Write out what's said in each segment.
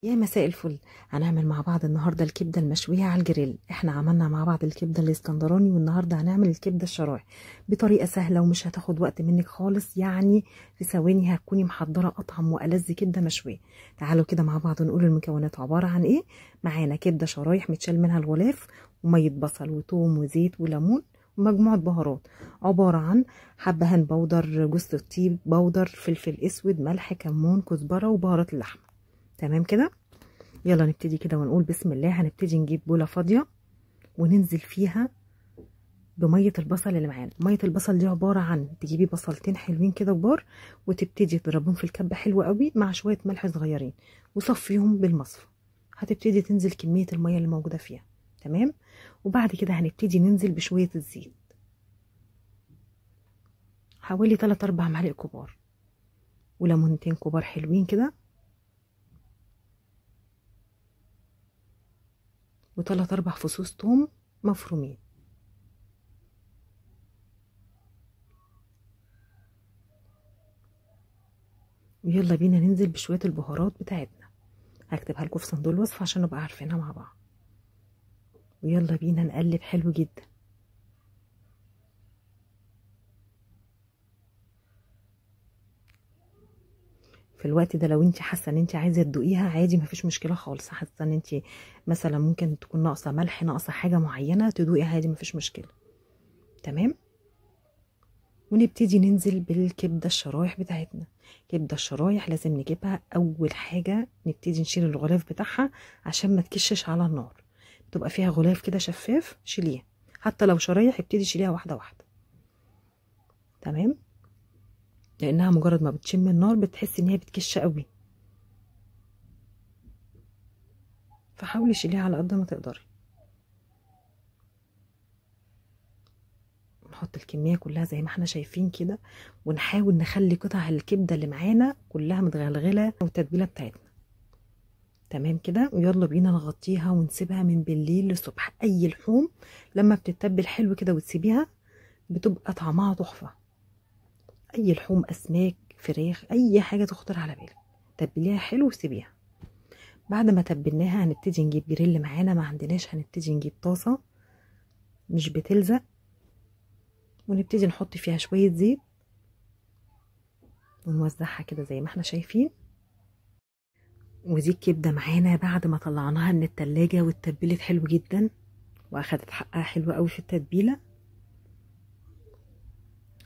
يا مساء الفل. هنعمل مع بعض النهارده الكبده المشويه على الجريل. احنا عملنا مع بعض الكبده الاسكندراني، والنهارده هنعمل الكبده الشرايح بطريقة سهلة ومش هتاخد وقت منك خالص، يعني في ثواني هتكوني محضرة اطعم والذ كبده مشوية. تعالوا كده مع بعض نقول المكونات عبارة عن ايه. معانا كبده شرايح متشال منها الغلاف، ومية بصل وثوم وزيت وليمون ومجموعة بهارات، عبارة عن حبهان powder، جوز الطيب powder، فلفل اسود، ملح، كمون، كزبره، وبهارات اللحمة. تمام كده، يلا نبتدي كده ونقول بسم الله. هنبتدي نجيب بوله فاضية وننزل فيها بميه البصل اللي معانا. مية البصل دي عبارة عن تجيبي بصلتين حلوين كده كبار وتبتدي تضربهم في الكبه حلو قوي مع شوية ملح صغيرين، وصفيهم بالمصفى. هتبتدي تنزل كمية المية اللي موجودة فيها. تمام، وبعد كده هنبتدي ننزل بشوية الزيت، حوالي 3 4 معالق كبار، وليمونتين كبار حلوين كده، وثلاث 4 فصوص توم مفرومين. ويلا بينا ننزل بشوية البهارات بتاعتنا، هكتبها لكم في صندوق الوصف عشان نبقى عارفينها مع بعض. ويلا بينا نقلب حلو جدا. في الوقت ده لو انت حاسه ان انت عايزه تدوقيها عادي، مفيش مشكلة خالص. حاسه ان انت مثلا ممكن تكون ناقصه ملح، ناقصه حاجة معينة، تدوقي عادي مفيش مشكلة. تمام، ونبتدي ننزل بالكبده الشرايح بتاعتنا. كبده الشرايح لازم نجيبها اول حاجة نبتدي نشيل الغلاف بتاعها عشان ما تكشش على النار، بتبقى فيها غلاف كده شفاف، شيليها حتى لو شرايح ابتدي شيليها واحدة واحدة. تمام، لانها مجرد ما بتشم النار بتحس ان هي بتكش قوي، فحاولي شيليها على قد ما تقدري. نحط الكمية كلها زي ما احنا شايفين كده، ونحاول نخلي قطع الكبده اللي معانا كلها متغلغله والتتبيله بتاعتنا. تمام كده، ويلا بينا نغطيها ونسيبها من بالليل للصبح. اي لحوم لما بتتبل حلو كده وتسيبيها بتبقى طعمها تحفة. اي لحوم، اسماك، فراخ، اي حاجة تخطر على بالك تبليها حلو وسيبيها. بعد ما تبلناها هنبتدي نجيب جريل معانا، ما عندناش هنبتدي نجيب طاسه مش بتلزق، ونبتدي نحط فيها شوية زيت ونوزعها كده زي ما احنا شايفين. ودي الكبده معانا بعد ما طلعناها من التلاجة واتبلت حلو جدا واخدت حقها حلو قوي في التتبيله.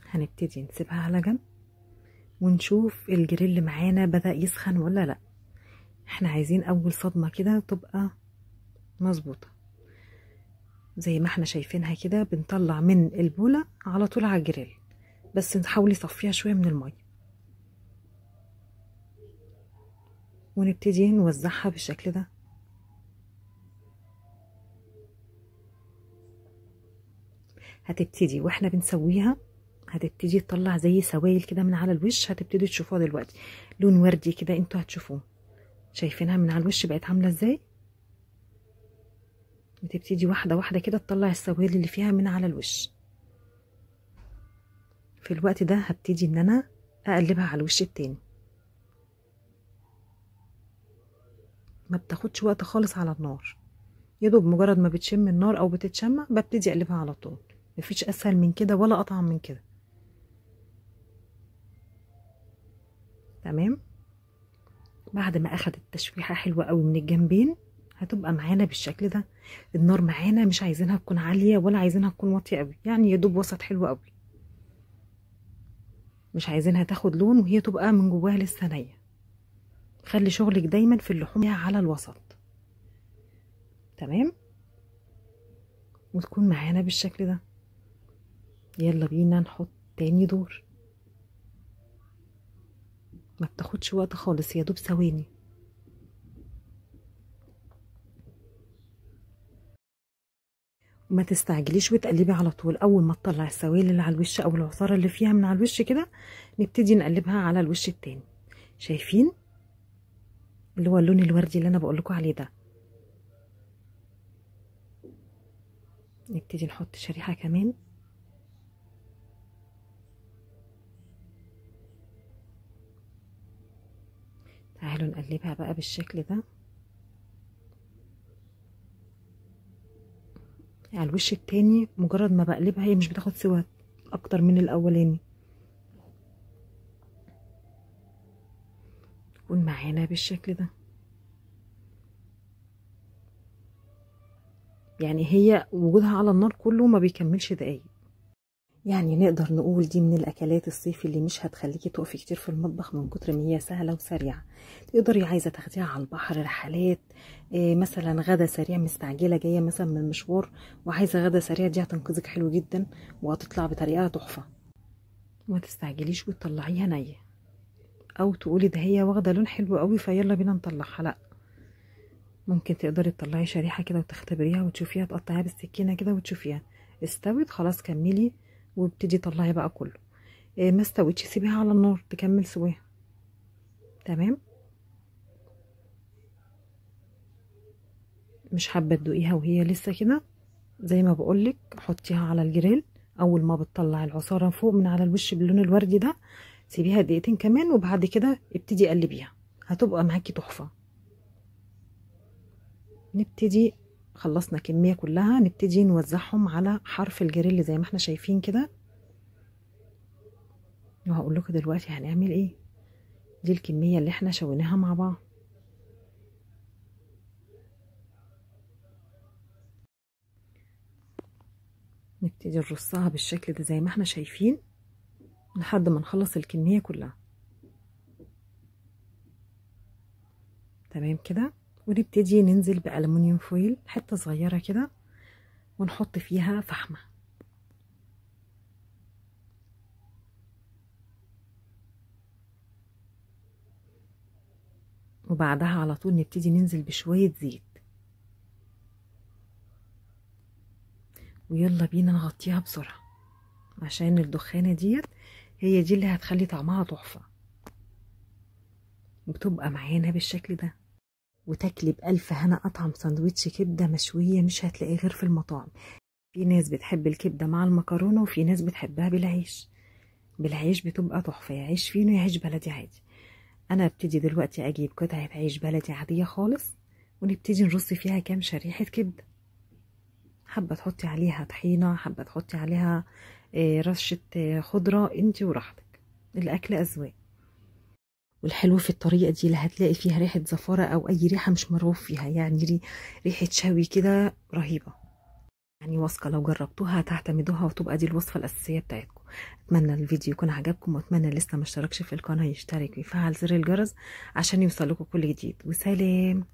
هنبتدي نسيبها على جنب ونشوف الجريل معانا بدأ يسخن ولا لا. احنا عايزين اول صدمة كده تبقى مظبوطة زي ما احنا شايفينها كده. بنطلع من البولة على طول على الجريل، بس نحاول نصفيها شوية من المية، ونبتدي نوزعها بالشكل ده. هتبتدي واحنا بنسويها هتبتدي تطلع زي سوائل كده من على الوش، هتبتدي تشوفوها دلوقتي لون وردي كده، انتوا هتشوفوه. شايفينها من على الوش بقت عامله ازاي؟ بتبتدي واحدة واحدة كده تطلع السوائل اللي فيها من على الوش. في الوقت ده هبتدي ان انا اقلبها على الوش التاني. ما بتاخدش وقت خالص على النار، يا دوب مجرد ما بتشم النار او بتتشمع ببتدي اقلبها على طول. مفيش اسهل من كده ولا اطعم من كده. تمام، بعد ما اخدت تشويحه حلوة قوي من الجنبين هتبقى معانا بالشكل ده. النار معانا مش عايزينها تكون عالية ولا عايزينها تكون واطية قوي، يعني يا دوب وسط حلو قوي، مش عايزينها تاخد لون وهي تبقى من جواها لسه نيه. خلي شغلك دايما في اللحوم على الوسط. تمام، وتكون معانا بالشكل ده. يلا بينا نحط تاني دور. ما بتاخدش وقت خالص، يا دوب ثواني. وما تستعجليش وتقلبي على طول، اول ما تطلع السوائل اللي على الوش او العصاره اللي فيها من على الوش كده نبتدي نقلبها على الوش التاني. شايفين اللي هو اللون الوردي اللي انا بقول لكم عليه ده؟ نبتدي نحط شريحة كمان. تعالوا نقلبها بقى بالشكل ده. على الوش التاني مجرد ما بقلبها هي مش بتاخد سوا اكتر من الاولاني. تكون معانا بالشكل ده. يعني هي وجودها على النار كله ما بيكملش دقايق. يعني نقدر نقول دي من الاكلات الصيفي اللي مش هتخليكي تقفي كتير في المطبخ من كتر ما هي سهلة وسريعة. تقدري عايزه تاخديها على البحر، رحلات، مثلا غدا سريع، مستعجلة جاية مثلا من مشوار وعايزه غدا سريع، دي هتنقذك حلو جدا وهتطلع بطريقة تحفة. وما تستعجليش وتطلعيها نيه او تقولي ده هي واخده لون حلو قوي فيلا بينا نطلعها، لا، ممكن تقدري تطلعي شريحة كده وتختبريها وتشوفيها، تقطعيها بالسكينة كده وتشوفيها استوت خلاص كملي وابتدي طلعي بقى كله. ما استوتش سيبيها على النار تكمل سواها. تمام. مش حابة تدوقيها وهي لسه كده، زي ما بقولك حطيها على الجريل، اول ما بتطلع العصاره فوق من على الوش باللون الوردي ده سيبيها دقيقتين كمان، وبعد كده ابتدي قلبيها، هتبقى معاكي تحفة. نبتدي، خلصنا كمية كلها، نبتدي نوزعهم على حرف الجريل زي ما احنا شايفين كده. وهقول لكم دلوقتي هنعمل ايه. دي الكمية اللي احنا شويناها مع بعض. نبتدي نرصها بالشكل ده زي ما احنا شايفين لحد ما نخلص الكمية كلها. تمام كده. ونبتدي ننزل بألمنيوم فويل حتة صغيرة كده ونحط فيها فحمة. وبعدها على طول نبتدي ننزل بشوية زيت، ويلا بينا نغطيها بسرعة عشان الدخانة ديت هي دي اللي هتخلي طعمها تحفة وبتبقى معانا بالشكل ده. وتاكلي بألف هنا أطعم سندوتش كبدة مشوية مش هتلاقيه غير في المطاعم. في ناس بتحب الكبدة مع المكرونة وفي ناس بتحبها بالعيش. بالعيش بتبقى تحفة، يا عيش فينو يا عيش بلدي عادي. أنا ابتدي دلوقتي أجيب قطعة عيش بلدي عادية خالص ونبتدي نرص فيها كام شريحة كبدة. حابة تحطي عليها طحينة، حابة تحطي عليها رشة خضرة، انتي وراحتك، الأكل أذواق. والحلو في الطريقة دي لا هتلاقي فيها ريحة زفارة أو أي ريحة مش مرغوب فيها، يعني ريحة شوي كده رهيبة. يعني واثقة لو جربتوها هتعتمدوها وتبقى دي الوصفة الأساسية بتاعتكم. أتمنى الفيديو يكون عجبكم، وأتمنى لسه ما اشتركش في القناة يشترك ويفعل زر الجرس عشان يوصلكم كل جديد. وسلام.